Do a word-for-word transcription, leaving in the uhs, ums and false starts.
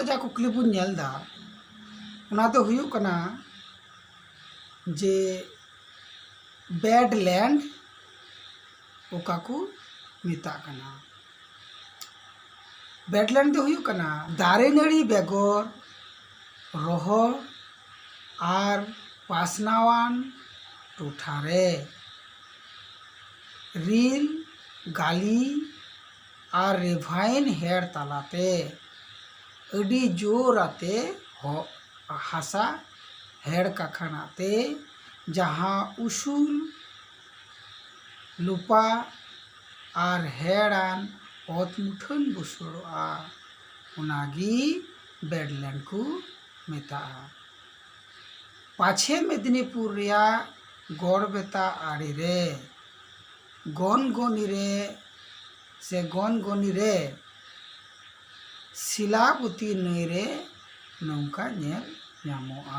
ᱡᱟᱦᱟᱸ ᱠᱩᱠᱞᱤ ᱵᱚᱱ ᱧᱮᱞ ᱮᱫᱟ, ᱚᱱᱟ ᱫᱚ ᱦᱩᱭᱩᱜ ᱠᱟᱱᱟ ᱡᱮ ᱵᱮᱰᱞᱮᱱᱰ ᱚᱠᱟ ᱠᱚ ᱢᱮᱛᱟᱜ ᱠᱟᱱᱟ᱾ ᱵᱮᱰᱞᱮᱱᱰ ᱫᱚ ᱦᱩᱭᱩᱜ ᱠᱟᱱᱟ ᱫᱟᱨᱮ ᱱᱟᱹᱲᱤ ᱵᱮᱜᱚᱨ ᱨᱚᱦᱚᱲ ᱟᱨ ᱯᱟᱥᱱᱟᱣᱟᱱ ᱴᱚᱴᱷᱟ ᱨᱮ ᱨᱤᱞ, ᱜᱟᱹᱞᱤ ᱟᱨ ᱨᱮᱵᱷᱟᱭᱤᱱ ᱦᱮᱲ ᱛᱟᱞᱟᱛᱮ ᱟᱹᱰᱤ ᱡᱳᱨ ᱟᱛᱮ ᱦᱚ-, ᱦᱟᱥᱟ ᱦᱮᱲ ᱠᱟᱠᱷᱟᱱ ᱟᱛᱮ ᱡᱟᱦᱟᱸ ᱩᱥᱩᱞ ᱞᱩᱯᱟ ᱟᱨ ᱦᱮᱲᱟᱱ ᱚᱛ ᱢᱩᱴᱷᱟᱹᱱ ᱵᱩᱥᱟᱹᱲᱚᱜᱼᱟ, ᱚᱱᱟᱜᱮ ᱵᱮᱰᱞᱮᱱᱰ ᱠᱚ ᱢᱮᱛᱟᱜᱼᱟ᱾ ᱯᱟᱪᱷᱮ ᱢᱮᱫᱽᱱᱤᱯᱩᱨ ᱨᱮᱭᱟᱜ ᱜᱚᱲᱵᱮᱛᱟ ᱟᱲᱮ ᱨᱮ ᱜᱚᱱᱜᱚᱱᱤ ᱨᱮ ᱥᱮ ᱜᱚᱱᱜᱚᱱᱤ ᱨᱮ ᱥᱤᱞᱟᱵᱚᱛᱤ ᱱᱟᱹᱭ ᱨᱮ ᱱᱚᱝᱠᱟ ᱧᱮᱞ ᱧᱟᱢᱚᱜᱼᱟ᱾